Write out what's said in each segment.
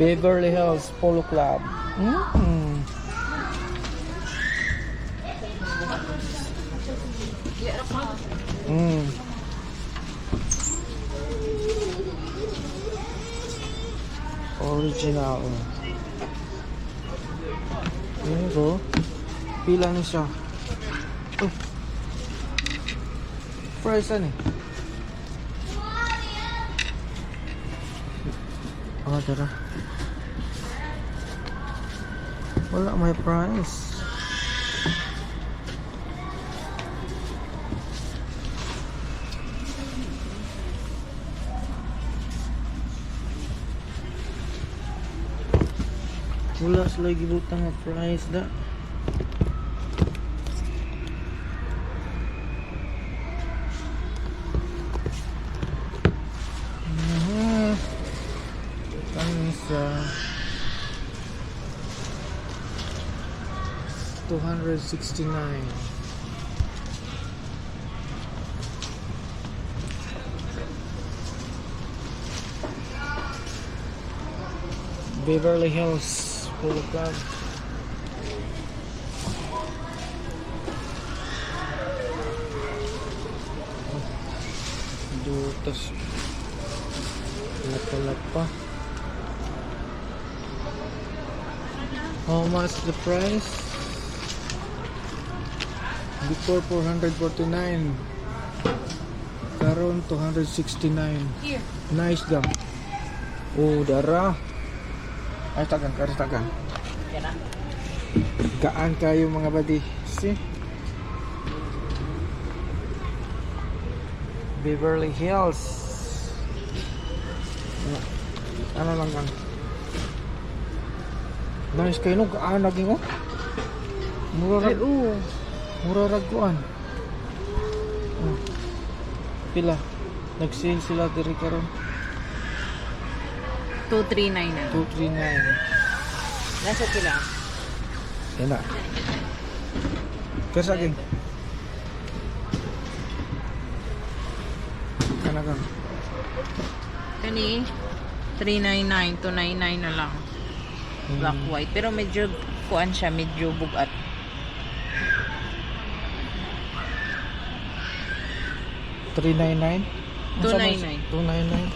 Beverly Hills Polo Club. Original. Pero, pila ni siya? Oh. Price ano eh? Oh, tara. Wala may price. Wala sila gibutang nga price da. Kami sa 269. Beverly Hills Polo Club. Dutas. Lapa-lapa. How much the price? Before 449. Karon 269. Here. Nice gang. Oh, dara. Ay, tagang, karon tagang. Yan na. Gaan kayo, mga buddy. See? Beverly Hills. Ano lang gang? Nice kayo no, gaan naging oh. Mura Ay, rag, oo. mura rag kuan. Oh. Pila. Nag-sale sila diri karon. 239 na. 239. Nasa sila? Yan na. Kesa ging. Kana gang. Kani, 399, 299 na lang. Black, white. Pero medyo, kuan siya, medyo bugat. 399? 299. 299.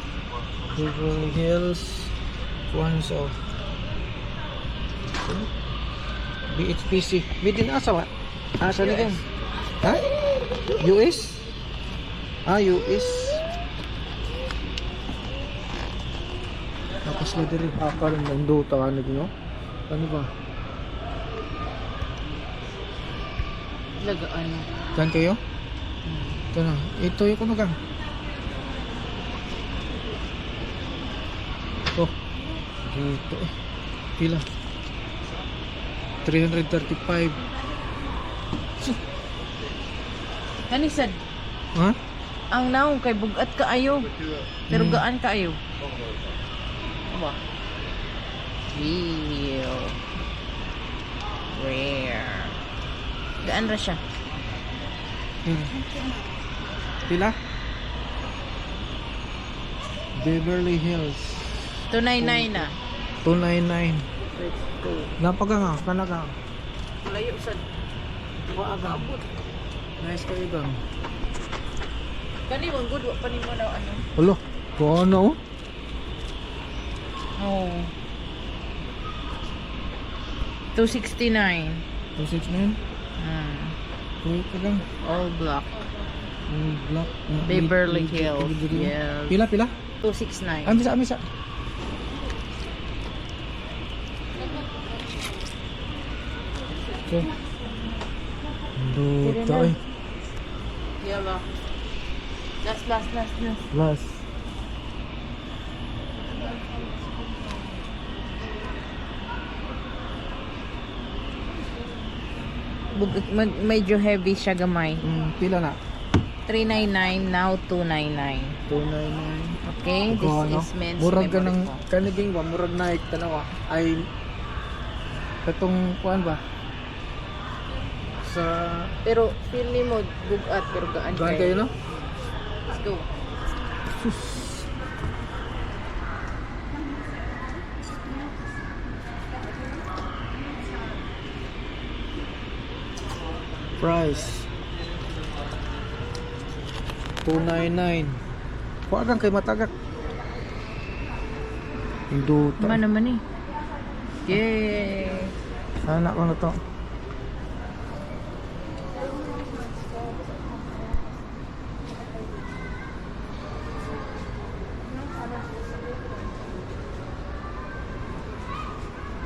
Beverly Hills. Kuan so. BHPC. Made in asa ba? Asa ni gang? Ha? US? Ah, US. Tapos na diri. Ah, karon ng duta ano no? Ano ba? Lagaan. Kan kayo? Ito na. Ito yung kuno gang. Oh. Dito eh. Pila? 335. Kani sad, Ha? ang naong kay bugat kaayo. Pero gaan kaayo. Aba. Real. Rare. Gaan ra siya. Pila? Beverly Hills. 299 na. 299. Let's go. Napaga nga, kana ka. Layo sad. Waaga. Nice kayo gang. Kani man good wa pa nimo na ano. Alo, kuno oh. Oh. 269. 269. Kuya ka gang. All black. Black. Beverly Hills. Yes. Pila, pila? 269. Amisa, amisa. Okay. Duta eh. Yellow. Last, last, last, last. Last. Medyo heavy siya gamay. Pila na? 399, now 299. 299. Okay, this Ano? is men's Murag ka memory ng foam. kaniging ba murag Nike tanawa ay katong kuan ba sa Pero feel ni mo bugat pero gaan gaan kayo no? Let's go. Sus. Price 299. Kuha kang kay matagak. Induta. Man naman eh. Yay! Sana ko na to.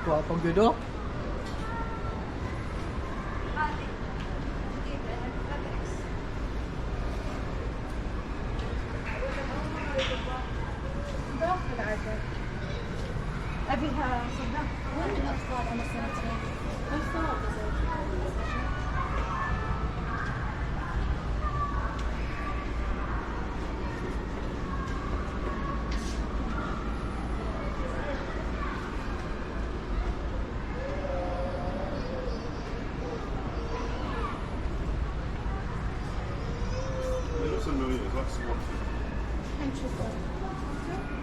Kuha pang judo. أبيها صدق. وين الأطفال عمر سنتين؟ It looks familiar. It's like Swansea. نشوفه.